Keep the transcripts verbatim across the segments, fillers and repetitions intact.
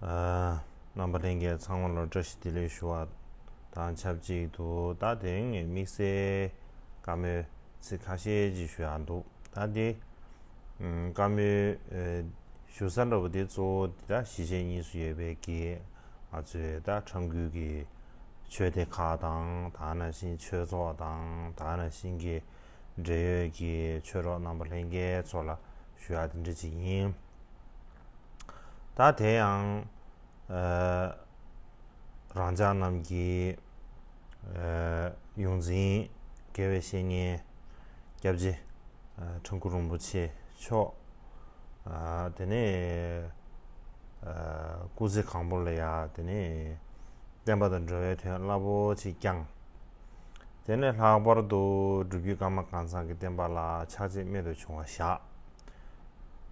ཨ། རྣམ་པ་ལྷན་རྒྱས་ཚང་མ་ལ་བཀྲ་ཤིས་བདེ་ལེགས་ཞུ་བ་དང་ཆབས་ཅིག་ཏུ། ད་དེ་རིང་ངས་དམིགས་བསལ་བཀའ་མོལ་ཚིག་ཁ་ཤས་ཅིག་ཞུ་ཡག་འདུག་ད་དེ་ཨམ། བཀའ་མོལ་ཨེ། ཞུ་ས་འདྲ་བོ་དེ་གཙོ་བོ་དེ་ད་གཞིས་བྱེས་གཉིས་སུ་ཡོད་པའི་གི་ང་ཚོའི་ད་ཁྲ་འགུལ་གྱི་ཆོས་སྡེ་ཁག་དང་། ད་ནང་བཞིན་ཆོས་ཚོགས་དང་། ད་ནང་བཞིན་གྱི་འབྲེལ་ཡོད་ཀྱི་ཆོས་གྲོགས་རྣམ་པ་ལྷན་རྒྱས་ཚོ་ལ་ཞུ་ཡག་དེ་འདྲ་ཅིག་ཡིན། ད་དེ་ཡང་ཨ། རང་ཅག་རྣམས་ཀྱི་ཨ། ཡོངས་འཛིན་དགེ་བའི་བཤེས་གཉེན་སྐྱབས་རྗེ་ཨ། ཁྲ་འགུལ་རིན་པོ་ཆེ་མཆོག་ཨ། དེ་ནས་ཨ། སྐུ་ཚེ་གང་པོ་ལ་ཡ་དེ་ནས་བསྟན་པ་དང་འགྲོ་བའི་དོན་རླབས་པོ་ཆེ་བསྐྱངས། དེ་ནས་ལྷག་པར་དུ་སྒྲུབ་བརྒྱུད་ཀརྨ་གང་ཚང་གི་བསྟན་པ་ལ་ཕྱག་རྗེས་རྨད་དུ་བྱུང་བ་བཞག་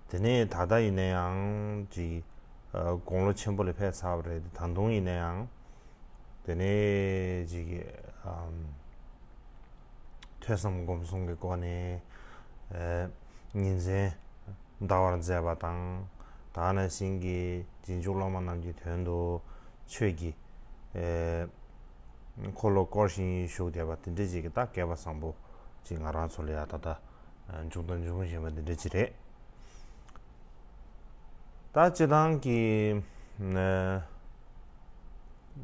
དེ་ནས་ད་ལྟ་ཡིན་ན་ཡང་ཅིག་ཨ། དགུང་ལོ་ཆེན་པོ་ལ་ཕེབས་ཚར་བ་རེད། ད་དུང་ཡིན་ན་ཡང་དེ་ནས་ཅིག་ཨམ། ཐོས་བསམ་སྒོམ་གསུམ་གྱི་སྒོ་ནས་ཨ། ཉིན་མཚན་འདའ་བར་མཛད་པ་དང་། ད་ནང་བཞིན་གྱི་རྗེས་འཇུག་སློབ་མ་རྣམས་ཀྱི་དོན་དུ་ཆོས་ཀྱི་ཨ། འཁོར་ལོ་བསྐོར་ཞིང་བཞུགས་བསྡད་པ་དེ་འདྲ་ཅིག་གི་ད་སྐལ་བ་བཟང་པོ་ཅིག་ང་རང་ཚོ་ལ་ཡ་ད་ལྟ་འབྱུང་དང་འབྱུང་བཞིན་པ་འདི་འདྲ་ཅིག་རེད། ད་སྤྱི་བཏང་གི་ཨ།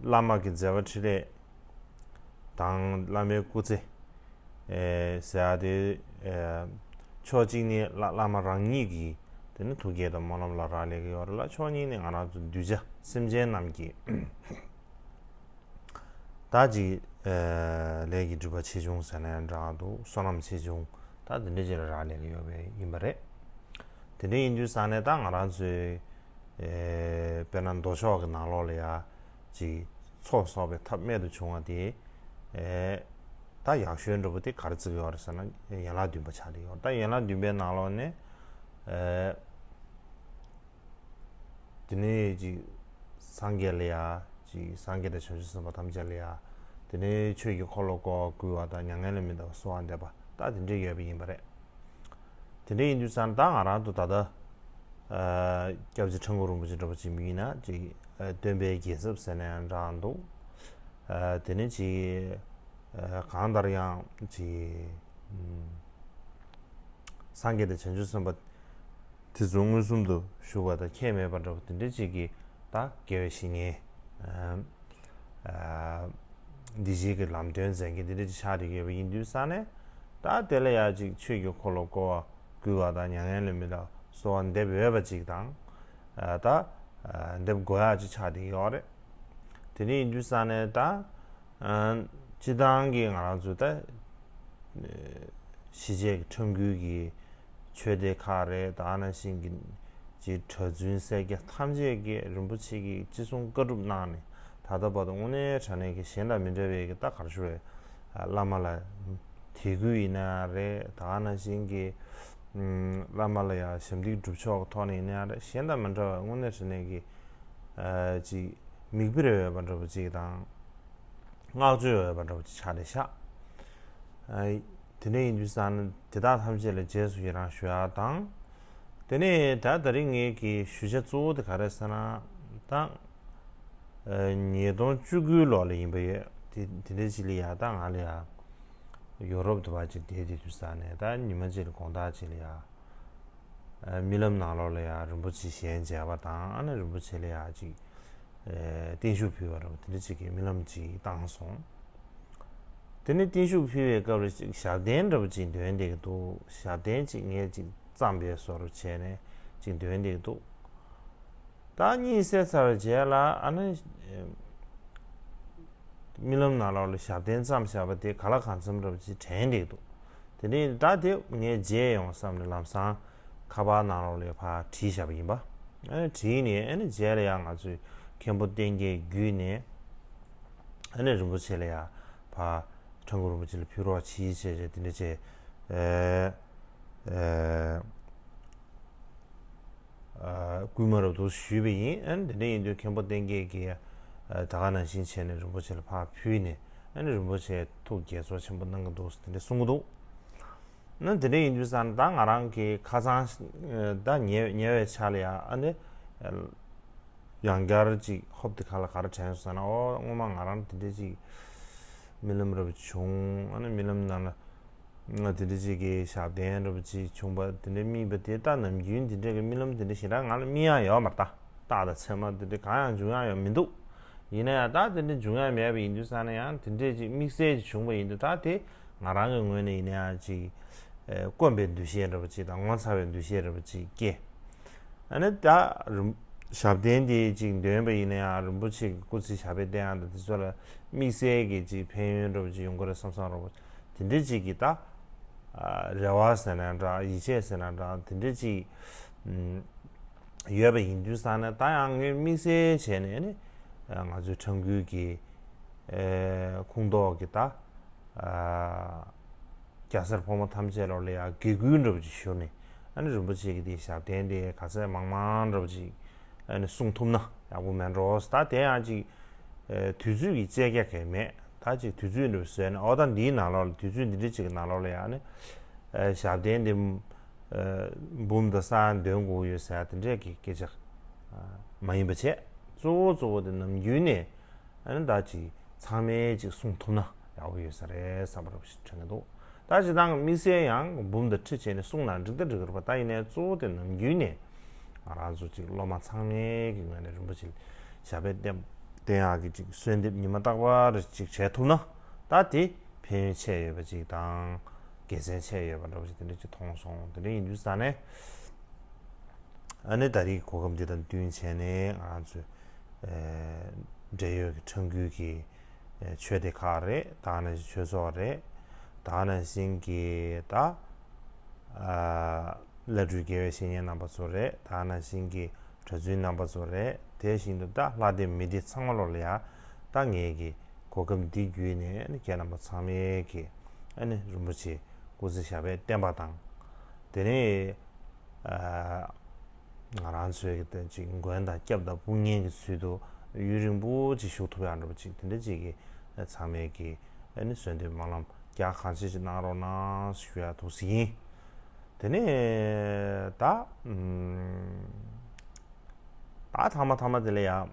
བླ་མ་གི་མཛད་པ་འཕྲིན་ལས་དང་བླ་མའི་སྐུ་ཚེ་ཨེ། ཟེར་ཡག་དེ་ཨེ། ཕྱོགས་གཅིག་ནས་བླ་བླ་མ་རང་ཉིད་ཀྱི་དེ་ནི་ཐུགས་བསྐྱེད་དང་སྨོན་ལམ་ལ་རག་ལས་ཀྱི་ཡོད་རེད་ལ། ཕྱོགས་གཉིས་ནས་ང་རང་ཚོ་གདུལ་བྱ་སེམས་ཅན་རྣམས་ཀྱི་ད་ཅིག་ཨེ། ལས་ཀྱི་སྒྲིབ་པ་ཆེ་ཆུང་ཟེར་ན་ཡང་འདྲ་འདུག་བསོད་ནམས་ཆེ་ཆུང་ད་དེ་འདྲ་ཅིག་ལ་རག་ལས་ཀྱི་ཡོད་པ་ཡིན་པ་རེད། དེ་འདྲ་ཡིན་དུས་ཙང་ནས་ད་ང་རང་ཚོའི་ཨེ། དཔེར་ན་མདོ་ཕྱོགས་ཀྱི་ནང་ལོགས་ལ་ཡ་ཅིག་ཚོགས་གསོག་པའི་ཐབས་རྨད་དུ་བྱུང་བ་དེ་ཨེ། ད་ཡག་ཤོས་འདྲ་པོ་དེ་ག་རེ་བརྩི་གི་ཡོད་རེད་ཟེར་ན། ཡན་ལག་བདུན་པ་ཆགས་བསྡད་ཡོད། ད་ཡན་ལག་བདུན་པའི་ནང་ལོགས་ནས་ཨེ། དེ་ནས་ཅིག་སངས་རྒྱས་ལ་ཡ་ཅིག་སངས་རྒྱས་དང་བྱང་ཆུབ་སེམས་དཔའ་ཐམས་ཅད་ལ་ཡ། དེ་ནས་ཆོས་ཀྱི་འཁོར་ལོ་བསྐོར་བ་བསྐུལ་བ་དང་། མྱ་ངན་ལས་མི་འདའ་བར་གསོལ་བ་འདེབས་པ་ད་དེ་འདྲ་ཡོད་པ་ཡིན་པ་རེད། དེ་འདྲ་ཡིན་དུས་ཙང་ད་ང་རང་ཚོ་ད་ལྟ་ཨ། སྐྱབས་རྗེ་ཁྲ་འགུལ་རིན་པོ་ཆེ་འདྲ་པོ་ཅིག་ཡིན་ན་ཅིག་ཨ། སྟོན་པའི་རྒྱལ་ཚབ་ཟེར་ན་ཡང་འདྲ་འདུག་ཨ། དེ་ནས་ཅིག་ཨ། གང་ལྟར་ཡང་ཅིག་ཨམ། སངས་རྒྱས་དང་བྱང་ཆུབ་སེམས་དཔའ་དེ་ཚོ་མངོན་སུམ་དུ་བཞུགས་པ་དང་ཁྱད་མེད་པ་འདྲ་པོ་དེ་འདྲ་ཅིག་གི་ད་དགེ་བའི་བཤེས་གཉེན་ཨ། ཨ། འདི་ཞིག་གི་ལམ་སྟོན་མཛད་མཁན་འདི་འདྲ་ཅིག་ཆགས་བསྡད་ཡོད་པ་ཡིན་དུས་ཙང་ནས། ད་དེ་ལ་ཡ་ཅིག་ཆོས་ཀྱི་འཁོར་ལོ་བསྐོར་བ་བསྐུལ་བ་དང་། མྱ་ངན་ལས་མི་འདའ་བར་གསོལ་བ་འདེབས་འོས་པ་ཅིག་དང་། ཨ། ད་ཨ། འདེབས་དགོས་ཡག་ཅིག་ཆགས་བསྡད་ཡོད་རེད། དེ་འདྲ་ཡིན་དུས་ཙང་ནས་ད་ཨ། སྤྱི་བཏང་གི་ང་རང་ཚོ་ད་གཞིས་བྱེས་ཀྱི་ཁྲ་འགུལ་གྱི་ཆོས་སྡེ་ཁག་རེད། ད་ནང་བཞིན་གྱི་ཅིག་གྲྭ་བཙུན་སེར་སྐྱ་ཐམས་ཅད་ཀྱིས་རིན་པོ་ཆེ་གིས་ཅི་གསུང་བཀའ་སྒྲུབ་གནང་ནས། ད་ལྟ་བར་དུ་དངོས་གནས་དྲང་གནས་ཀྱི་གཞན་དང་མི་འདྲ་བའི་གི་ད་ག་རེ་ཞུ་དགོས་རེད། བླ་མ་ལ་དད་གུས་ཡིན་ན་རེད། ད་ནང་བཞིན་གྱི་ཨམ། བླ་མ་ལ་ཡང་ཞབས་འདེགས་སྒྲུབ་ཕྱོགས་ཀྱི་ཐོག་ནས་ཡིན་ན་རེད། གཞན་དང་མི་འདྲ་བའི་དངོས་གནས་དྲང་གནས་ཀྱི་ཨ། ཅིག་མིག་དཔེར་འོས་པ་འདྲ་པོ་ཅིག་དང་། བསྔགས་བརྗོད་འོས་པ་འདྲ་པོ་ཅིག་ཆགས་བསྡད་ཤག་ཨ། དེ་འདྲ་ཡིན་དུས་ཙང་ནས་དེ་དག་ཐམས་ཅད་ལ་རྗེས་སུ་ཡི་རང་ཞུ་ཡག་དང་། དེ་ནས་ད་དེ་རིང་ངེད་ཀྱི་ཞུ་བྱ་གཙོ་བོ་དེ་ག་རེ་ཟེར་ན། ད་ཨ། ཉིས་སྟོང་བཅུ་དགུའི་ལོ་ལ་ཡིན་པ་ཡོད། དེ་དེ་འདྲ་ཅིག་ལ་ཡ། ད་ང་ལ་ཡ་ཡོ་རོབ་དུ་བ་ཅིག་བསྡད་དེ་དུས་ཙང་ནས། ད་ཉི་མ་གཅིག་ལ་དགོང་དག་ཅིག་ལ་ཡ། ཨ། རྨི་ལམ་ནང་ལོགས་ལ་ཡ་རིན་པོ་ཆེ་ཞལ་མཇལ་བ་དང་། ཨ་ནི་རིན་པོ་ཆེ་ལ་ཡ་ཅིག་ཨེ། བརྟན་བཞུགས་ཕུལ་བ་འདྲ་པོ་དེ་འདྲ་ཅིག་གི་རྨི་ལམ་ཅིག་བཏང་སོང་། དེ་ནས་བརྟན་བཞུགས་ཕུལ་བའི་སྐབས་ལ་ཅིག་ཞབས་བརྟན་འདྲ་པོ་ཅིག་འདོན་བསྡད་ཀྱི་འདུག་ཞབས་བརྟན་ཅིག་ངས་ཅིག་བརྩམས་པའི་བཟོ་འདྲ་བྱས་ནས་ཅིག་འདོན་བསྡད་ཀྱི་འདུག་ད་གཉིད་སད་ཚར་བའི་རྗེས་ལ་ཨ་ནི་ཨེ། རྨི་ལམ་ནང་ལོགས་ལ་ཞབས་བརྟན་བརྩམས་བཞག་པ་དེ་ག་ལ་གང་འཚམ་འདྲ་པོ་ཅིག་དྲན་བསྡད་འདུག་དེ་འདྲའི་ད་དེ་ངས་མཇལ་ཡོང་བསམ་ནས་ལམ་སང་ཁ་པར་ནང་ལོགས་ལ་ཕར་བྲིས་བཞག་པ་ཡིན་པ། ཨ་ནི་བྲིས་ནས་ཨ་ནི་རྗེས་ལ་ཡང་ང་ཚོས་མཁན་པོ་བསྟན་རྒྱས་བརྒྱུད་ནས་ཨ་ནི་རིན་པོ་ཆེ་ལ་ཡང་ཕར་ཁྲ་འགུ་རིན་པོ་ཆེ་ལ་ཕུལ་རོགས་གྱིས་བྱས་བྱས་དེ་འདྲ་བྱས། ཨེ། ཨེ། ཨ། སྐུལ་མ་རབ་ཏུ་ཞུས་པ་ཡིན། ཨ་ནི་དེ་འདྲ་ཡིན་དུས་མཁན་པོ་བསྟན་རྒྱས་ཀྱིས་ཨ། ད་ག་ནང་བཞིན་བྱས་ནས་རིན་པོ་ཆེ་ལ་ཕར་ཕུལ་ནས། ཨ་ནི་རིན་པོ་ཆེ་ཐུགས་དགྱེས་ཚོར་ཆེན་པོ་གནང་གི་འདུག་དེ་འདྲ་གསུང་གི་འདུག་ཨ་ནི་དེ་འདྲ་ཡིན་དུས་ཙང་ད་ང་རང་གི་ཁ་སང་ད་ཉེ་ཉེ་བའི་ཆར་ལ་ཡ་ཨ་ནི་ ཡང་བསྐྱར་ཅིག་ཧོབ་དེ་ཁ་ལ་ག་རེ་དྲན་སོང་ཟེར་ན། ཨོ་སྔོན་མ་ང་རང་དེ་འདྲ་ཅིག་རྨི་ལམ་འདྲ་པོ་བྱུང་། ཨ་ནི་རྨི་ལམ་ནང་ལ་དེ་འདྲ་ཅིག་གི་ཞབས་བརྟན་འདྲ་པོ་ཅིག་བྱུང་པ་དེ་འདྲ་རྨིས་པ་དེ། ད་ནམ་རྒྱུན་དེ་འདྲ་གི་རྨི་ལམ་དེ་འདྲ་ཞེ་དྲག་ང་ལ་རྨིས་ཡག་ཡོད་མ་རེད། ད་རྟགས་དང་མཚན་མ་དེ་འདྲ་གང་ཡང་འབྱུང་ཡག་ཡོད་མི་འདུག་ཡིན་ན་ཡང་ད་དེ་འདྲ་འབྱུང་ཡག་མེད་པ་ཡིན་དུས་ཙང་ན་ཡང་དེ་འདྲས་ཅིག་དམིགས་བསལ་ཅིག་བྱུང་པ་ཡིན་དུས། ད་དེ་ང་རང་གི་ངོས་ནས་ཡིན་ན་ཡང་ཅིག་ཨེ་དཀོན་པའི་འདུ་ཤེས་འདྲ་པོ་ཅིག་དང་ངོ་མཚར་བའི་འདུ་ཤེས་འདྲ་པོ་ཅིག་སྐྱེས། ཨ་ནི་ད་རིམ་ཞབས་བརྟན་དེ་ཅིག་འདོན་པ་ཡིན་ན་ཡང་རིན་པོ་ཆེ་གི་སྐུ་ཚེ་ཞབས་པད་བརྟན་ཡག་དང་དེ་ཚོ་ལ་དམིགས་བསལ་གྱི་ཅིག་ཕན་ཡོན་འདྲ་པོ་ཅིག་ཡོང་གི་རེད་བསམ་བསམ་འདྲ་པོ་དེ་འདྲས་ཅིག་གི་ད་ཨ་རེ་བ་ཟེར་ན་འདྲ། ཡིད་ཆེས་ཟེར་ན་འདྲ། དེ་འདྲས་ཅིག་ཨམ་ཡོད་པ་ཡིན་དུས་ཙང་ན། ད་ཡང་ངས་དམིགས་བསལ་བྱས་ནས་ནི་ཨ་ང་ཚོའི་ཁྲ་འགུལ་གྱི་ཨེ་ཁོངས་གཏོགས་ཀྱི་ད་ཨ་རྒྱལ་སྲས་ཕོ་མོ་ཐམས་ཅད་ལོག་ལ་ཡ་དགེ་སྐུལ་འདྲ་པོ་ཅིག་ཞུ་ནས། ཨ་ནི་རིན་པོ་ཆེ་གི་དེ་ཞབས་བརྟན་དེ་ག་ཚད་མང་མང་འདྲ་པོ་ཅིག་ཨ་ནི་གསུང་ཐུབ་ན་ཡག་པོ་མེད་འགྲོ། ད་དེ་ཡང་ཅིག་ཨེ་དུས་ཚོད་ཀྱི་བཅད་རྒྱ་གས་མེད། ད་ཅིག་དུས་ཚོད་འདྲ་པོ་བཟོས་ནས། ཨོ་ད་འདིའི་ནང་ལོགས་ལ་དུས་ཚོད་འདི་འདྲ་ཅིག་གི་ནང་ལོགས་ལ་ཡ་ཨ་ནི་ཨེ་ཞབས་བརྟན་དེ་ཨེ་འབུམ་དང་ས་འདོན་དགོས་ཡོད་ཟེར་དེ་འདྲས་ཀྱི་སྐད་ཆ་ཨ་མ་ཡིན་པ་བྱས། གཙོ་བོ་གཙོ་བོ་དེ་ནམ་རྒྱུན་ནས་ཨ་ནི་ད་ཅིག་ཚང་མས་ཅིག་གསུང་ཐུབ་ན་ཡག་པོ་ཡོད་ས་རེད་བསམ་པ་འདྲ་པོ་ཞིག་དྲན་གྱི་འདུག་ད་སྤྱིར་བཏང་དམིགས་བསལ་ཡང་འབུམ་དང་ཁྲི་བྱས་ནས་གསུང་ན་འགྲིག་ད་འགྲིག་གི་རེད་པ། ད་ཡིན་ནའི་གཙོ་བོ་དེ་ནམ་རྒྱུན་ནས་ང་རང་ཚོ་ཅིག་སློབ་མ་ཚང་མའི་གི་ངོས་ནས་རིན་པོ་ཆེ་ཞབས་པད་བརྟན་བརྟན་ཡག་གི་ཅིག་གསོལ་འདེབས་ཉི་མ་རྟག་པར་ཅིག་བྱས་ཐུབ་ན། ད་དེ་ཕན་ཡོན་ཆེ་ཡོད་པ་ཅིག་དང་དགེ་མཚན་ཆེ་ཡོད་པ་འདྲ་པོ་ཅིག་དེ་འདྲ་ཅིག་མཐོང་སོང་། དེ་འདྲ་ཡིན་དུས་ཙང་ནས། ཨ་ནི་ད་རེས་གོ་སྐབས་འདི་དང་བསྟུན་བྱས་ནས་ང་རང་ཚོའི་ཨེ་འབྲེལ་ཡོད་ཀྱི་ཁྲ་འགུལ་གྱི་ཨེ་ཆོས་སྡེ་ཁག་རེད། ད་ག་ནང་བཞིན་ཆོས་ཚོགས་རེད། ད་ག་ནང་བཞིན་གྱི་ད་ཨ་བླ་སྤྲུལ་དགེ་བའི་བཤེས་གཉེན་རྣམ་པ་ཚོ་རེད། ད་ག་ནང་བཞིན་གྱི་གྲྭ་བཙུན་རྣམ་པ་ཚོ་རེད། དེ་བཞིན་དུ་ད་ལྷ་སྡེ་མི་སྡེ་ཚང་མ་ལོག་ལ་ཡ་ད་ངེད་ཀྱི་གོ་སྐབས་འདི་བརྒྱུད་ནས་ཨ་ནི་ཁྱེད་རྣམ་པ་ཚང་མས་ཀྱི་ཨ་ནི་རིན་པོ་ཆེ་སྐུ་ཚེ་ཞབས་པད་བརྟན་པ་དང་། དེ་ནས་ཨ་ང་རང་ཚོའི་གི་དེ་ཅིག་མགོན་དང་སྐྱབས་དང་དཔུང་གཉེན་གྱི་ཚུལ་དུ་ཡུན་རིང་པོ་ཅིག་བཞུགས་ཐུབ་ཡག་འདྲ་པོ་ཅིག་དེ་འདྲ་ཅིག་གི་ཚང་མས་ཀྱི་ཨ་ནི་གསོལ་འདེབས་སྨོན་ལམ་རྒྱ་གང་ཆེ་ཅིག་གནང་རོགས་གནང་ཞུ་ཡག་ཐུགས་སུ་ཡིན། དེ་ནས་ད་ཨམ་ད་ཐ་མ་ཐ་མ་དེ་ལ་ཡང་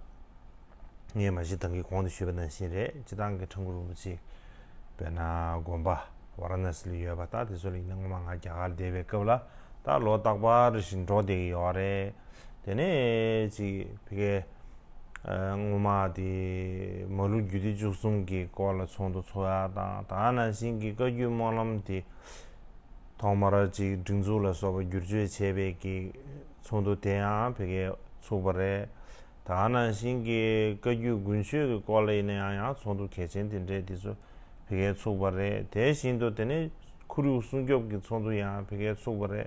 ངས་མ་གཞི་ད་གིན་གོང་དུ་ཞུས་པ་ནང་བཞིན་རེད། སྤྱིར་བཏང་གི་ཁྲ་འགུལ་རིན་པོ་ཆེ་དཔེར་ན་དགོན་པ་ཝཱ་ར་ཎ་སི་ལ་ཡོད་པ་ད་དེ་ཚོ་ལ་ཡིན་ན་སྔོན་མ་ང་རྒྱ་གར་བསྡད་པའི་སྐབས་ལ་ད་ལོ་རྟག་པར་བཞིན་འགྲོ་བསྡད་ཀྱི་ཡོད་རེད། དེ་ནས་ཅིག་ཕ་གི་ཨ་སྔོན་མ་དེ་མ་ལུས་རྒྱུད་སྡེ་བཅུ་གསུམ་གྱི་སྐོར་ལ་ཚོགས་འདུ་ཚོགས་ཡག་དང་། ད་ག་ནང་བཞིན་གྱི་བཀའ་བརྒྱུད་སྨོན་ལམ་དེ་ཐོག་མར་ཅིག་སྒྲིག་འཛུགས་ལ་སོགས་པ་བསྒྱུར་བཅོས་བྱས་པའི་གི་ཚོགས་འདུ་དེ་ཡང་ཕ་གིར་ཚུགས་པ་རེད། ད་ག་ནང་བཞིན་གྱི་བཀའ་བརྒྱུད་དགུན་ཆོས་ཀྱི་སྐོར་ལ་ཡིན་ན་ཡང་ཡང་ཚོགས་འདུ་གལ་ཆེན་དེ་འདྲས་དེ་ཚོ་ཕ་གིར་ཚུགས་པ་རེད། དེ་བཞིན་དུ་དེ་ནས་ཁོར་ཡུག་སྲུང་སྐྱོབ་ཀྱི་ཚོགས་འདུ་ཡང་ཕ་གིར་ཚུགས་པ་རེད།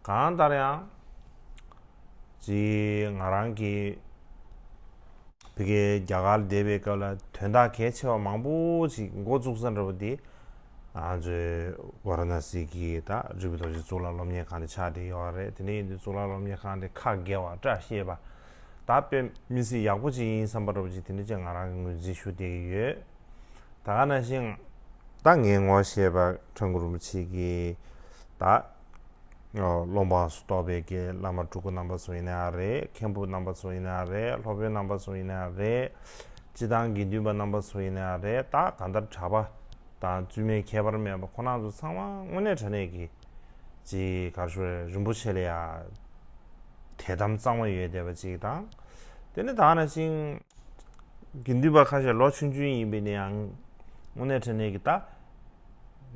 གང་ལྟར་ཡང་ཅིག་ང་རང་གི་ཕ་གིའི་རྒྱ་གར་བསྡད་པའི་སྐབས་ལ་དོན་དག་གལ་ཆེ་བ་མང་པོ་ཞིག་འགོ་བཙུགས་ས་འདྲ་པོ་དེ་ང་ཚོའི་ཝཱ་ར་ཎ་སི་གི་ད་རིག་པའི་རྡོ་རྗེ་གཙུག་ལག་སློབ་གཉེར་ཁང་དེ་ཆགས་བསྡད་ཡོད་རེད། དེ་འདྲ་ཡིན་དུས་གཙུག་ལག་སློབ་གཉེར་ཁང་དེ་ཁ་དགེ་བ་བཀྲ་ཤིས་པ་ད་དཔེ་མི་སྲིད་ཡག་པོ་ཅིག་ཡིན་བསམ་པ་འདྲ་པོ་ཅིག་དེ་འདྲ་ཅིག་ང་རང་གིས་ངོས་འཛིན་ཞུ་བསྡད་ཀྱི་ཡོད། ད་ག་ནང་བཞིན་ད་ངས་ངོ་ཤེས་པ་ཁྲ་འགུལ་རིན་པོ་ཆེ་གི་ད་སློབ་འབངས་སུ་གཏོགས་པའི་གི་བླ་མ་སྤྲུལ་སྐུ་རྣམ་པ་ཚོ་ཡིན་ན་ཡང་རེད། མཁན་པོ་རྣམ་པ་ཚོ་ཡིན་ན་ཡང་རེད། སློབ་དཔོན་རྣམ་པ་ཚོ་ཡིན་ན་ཡང་རེད། སྤྱི་བཏང་དགེ་འདུན་པ་རྣམ་པ་ཚོ་ཡིན་ན་ཡང་རེད། ད་གང་ལྟར་གྲྭ་པ་དང་བཙུན་མའི་ཁྱད་པར་མེད་པ་ཁོང་རྣམ་ཚོ་ཚང་མ་དངོས་གནས་དྲང་གནས་ཀྱི་ཅིག་ག་རེ་ཞུ་རེད། རིན་པོ་ཆེ་ལ་ཡ་དད་དམ་གཙང་མ་ཡོད་བསྡད་པ་ཅིག་དང་། དེ་ནས་ད་ག་ནང་བཞིན་དགེ་འདུན་པ་ཁ་ཤས་ལོ་ཆུང་ཆུང་ཡིན་པ་ཡིན་ན་ཡང་དངོས་གནས་དྲང་གནས་ཀྱི་ད་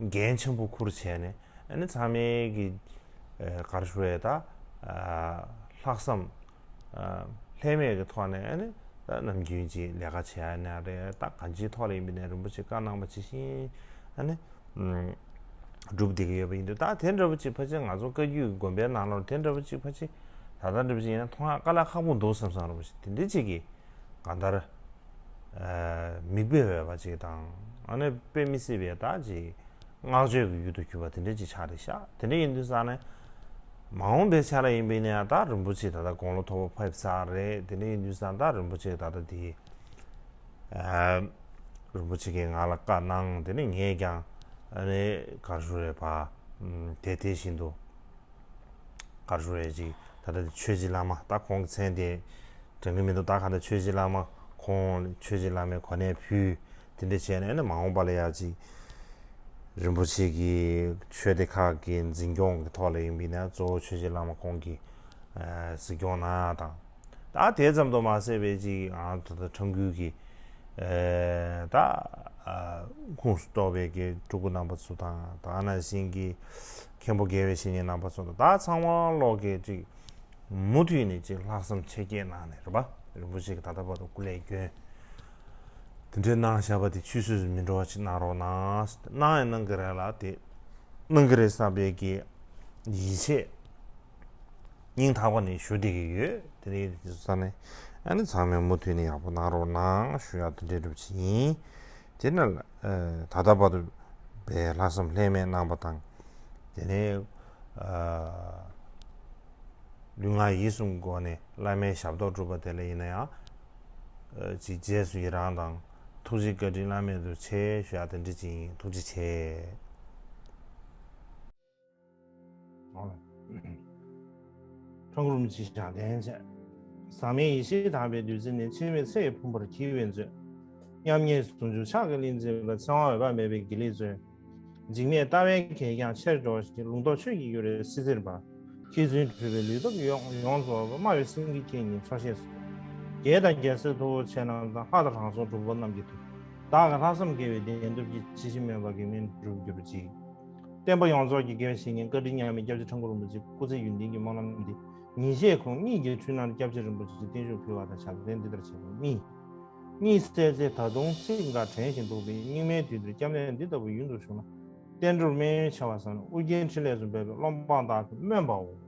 འགན་ཆེན་པོ་འཁུར་བྱས་ནས་ཨ་ནི་ཚང་མས་ཀྱི་ཨ་ག་རེ་ཞུ་རེད། ད་ཨ་ལྷག་བསམ་ཨ་ལྷད་མེད་ཀྱི་ཐོག་ནས་ཨ་ནི་ད་ནམ་རྒྱུན་གྱི་ལས་ཀ་བྱེད་ཡ་ན་རེད། ད་གང་ཅིའི་ཐོག་ལ་ཡིན་པ་ཡིན་ན་རིན་པོ་ཆེ་བཀའ་གནང་བ་ཇི་བཞིན་ཨ་ནི་ཨམ་སྒྲུབ་བསྡད་ཀྱི་ཡོད་པ་ཡིན་དུས། ད་དེ་འདྲ་པོ་ཅིག་ཕལ་ཆེར་ང་ཚོ་བཀའ་བརྒྱུད་དགོན་པའི་ནང་ལོགས་དེ་འདྲ་པོ་ཅིག་ཕལ་ཆེར་ད་ལྟ་འདྲ་པོ་ཅིག་ཡིན་ན་མཐོང་ཡག་དཀའ་ལས་ཁག་པོ་འདུག་བསམ་བསམ་འདྲ་པོ་ཞིག་དེ་འདྲ་ཅིག་གི་གང་ལྟར་ཨ་མིག་དཔེ་འོས་པ་ཅིག་དང་། ཨ་ནི་དཔེ་མི་སྲིད་པའི་ད་ཅིག་བསྔགས་བརྗོད་ཀྱི་ཡུལ་དུ་གྱུར་པ་དེ་འདྲ་ཅིག་ཆགས་རེད་ཤག་དེ་འདྲ་ཡིན་དུས་ཙང་ནས་མ་འོངས་པའི་ཆ་ལ་ཡིན་པ་ཡིན་ན་ཡང་ད་རིན་པོ་ཆེ་ད་ལྟ་དགུང་ལོ་མཐོ་པོ་ཕེབས་ཚར་རེད། དེ་འདྲ་ཡིན་དུས་ཙང་ད་རིན་པོ་ཆེ་ད་ལྟ་དེ་ཨ་རིན་པོ་ཆེ་གིས་ང་ལ་བཀའ་གནང་། དེ་ནས་ངས་ཀྱང་ཨ་ནི་ག་རེ་ཞུ་རེད་པ། ཨམ་དེ་དེ་བཞིན་དུ་ག་རེ་ཞུ་རེད། ཅིག་ད་ལྟ་ཆོས་ཀྱི་བླ་མ་ད་ཁོང་གི་མཚན་དེ་ དྲན་གྱི་མི་འདུག་ད་ག་ད་ཆོས་རྗེ་བླ་མ་ཁོང་ཆོས་རྗེ་བླ་མའི་གོ་གནས་ཕུལ། དེ་འདྲ་བྱས་ནས་ནི་མ་འོངས་པ་ལ་ཡ་ཅིག་རིན་པོ་ཆེ་གི་ཆོས་སྡེ་ཁག་གི་འཛིན་སྐྱོང་གི་ཐོག་ལ་ཡིན་པ་ཡིན་ན་གཙོ་བོ་ཆོས་རྗེ་བླ་མ་ཁོང་གིས་གཟིགས་སྐྱོང་གནང་ཡ་དང་། ད་དེ་ཙམ་དུ་མ་ཟད་པའི་ཅིག་ཨ་ད་ལྟ་ཁྲང་ཁུལ་གྱི་ད་ཁོངས་སུ་གཏོགས་པའི་གི་སྤྲུལ་སྐུ་རྣམ་པ་ཚོ་དང་། ད་ཨ་ནང་བཞིན་གྱི་མཁན་པོ་དགེ་བའི་བཤེས་གཉེན་རྣམ་པ་ཚོ་དང་། ད་ཚང་མ་ལོག་གི་ཅིག་མུ་མཐུད་ནས་ཅིག་ལྷག་བསམ་ཆེ་བསྐྱེད་གནང་ནས་རེད་པ། རིན་པོ་ཆེ་གི་ད་ལྟ་བར་དུ་སྐུ་ལས་བསྐྱོན། དེ་འདྲའི་གནང་བཞག་པ་དེ་ཆུད་ཟོས་སུ་མི་འགྲོ་བ་ཅིག་གནང་རོགས་གནང་། གནང་ཡང་གནང་གི་རེད་ལ། དེ་གནང་གི་རེད་བསམ་པའི་གི་ཡིད་ཆེས་སྙིང་ཐག་པ་ནས་ཞུ་བསྡད་ཀྱི་ཡོད། དེ་རིང་དེ་ཚོ་ས་ནས་ཨ་ནི་ཚང་མས་མུ་མཐུད་ནས་ཡག་པོ་གནང་རོགས་གནང་ཞུ་ཡག་དེ་འདྲའི་འདྲ་པོ་ཅིག་ཡིན། དེ་ནས་ད་ལྟ་བར་དུ་བའི་ལྷག་བསམ་ལྷད་མེད་གནང་པ་དང་། དེ་ནས་ལུས་ངག་ཡིད་གསུམ་སྒོ་ནས་བླ་མའི་ཞབས་ཏོག་བསྒྲུབས་པ་དེ་ལ་ཡིན་ན་ཡང་ཅིག་རྗེས་སུ་ཡི་རང་དང་ཐུགས་རྗེ་བཀའ་དྲིན་བླ་མེད་དུ་ཆེ་ཞུ་ཡག་དེ་འདྲ་ཅིག་ཡིན། ཐུགས་རྗེ་ཆེ། ཁྲོམ་སྐོར་མི་ཆེ་ཞག་ལྡན་བྱས། ཟག་མེད་ཡེ་ཤེས་དག་པའི་བདུད་རྩི་ནི། འཆི་མེད་ཚེ་ཡི་ཕུང་པོར་འཁྱིལ་བའི་མཛོད། མཉམ་ཉིད་ཟུང་འཇུག་ཕྱག་གི་གླེང་རྩིས་པ། ཚེ་དབང་འོད་དཔག་མེད་པའི་དགེ་ལེགས་མཛོད། འཇིགས་མེད་ལྟ་བའི་གད་རྒྱངས་ཆེར་སྒྲོགས་ཤིང་། ལུང་རྟོགས་ཆོས་ཀྱི་གཡུ་རལ་སིལ་སིལ་འབར། མཁས་བཙུན་གྲུབ་པའི་ལུས་སྟོབས་ཡོངས་ཡོངས་རྫོགས་པ། སྨྲ་བའི་སེང་གེ་ཁྱེད་ཉིད་ཚོགས་ཞེས་སུ། རྒྱལ་དང་རྒྱལ་སྲས་ཐུ་བོ་ཆེ་རྣམས་དང་། ལྷ་དང་ལྷ་ཚོགས་གྲུབ་པ་རྣམས་ཀྱི་མཐུ། བདག་གི་ལྷག་བསམ་དགེ་བའི་བདེན་སྟོབས་ཀྱིས། ཇི་ཞིག་སྨོན་པ་དགེ་བསྙེན་འགྲུབ་གྱུར་ཅིག། བསྟན་པ་ཡོངས་རྫོགས་ཀྱི་དགེ་བའི་བཤེས་གཉེན་བཀའ་དྲིན་མཉམ་མེད་སྐྱབས་རྗེ་ཁྲོམ་སྐོར་རིན་པོ་ཆེ་སྐུ་ཚེ་ཡུན་བརྟན་གྱི་སྨོན་ལམ་འདི་ཉིན་ཤས་གོང་གཉིད་ཀྱི་འཁྲུལ་སྣང་སྐྱབས་རྗེ་རིན་པོ་ཆེ་བརྟན་བཞུགས་ཕུལ་བ་དང་ཕྱག་ལེན་འདི་ལྟར་བྱེད་པ་གཉིས། གཉིད་སད་ཚེ་ད་དུང་ཚིག་འགའ་དྲན་བཞིན་འདུག་པས། སྙིགས་མའི་དུས་འདིར་སྐྱབས་གནས་འདི་ལྟ་བུ་ཡུན་དུ་བཞུགས་ན། བསྟན་འགྲོར་སྨན་ཡོན་ཆེ་བར་བསམ་ནས། ཨུ་རྒྱན་ཕྲིན་ལས་སུ་འབད་པས། སློབ་འབངས་བདག་གིས་སྨོན་པའོ།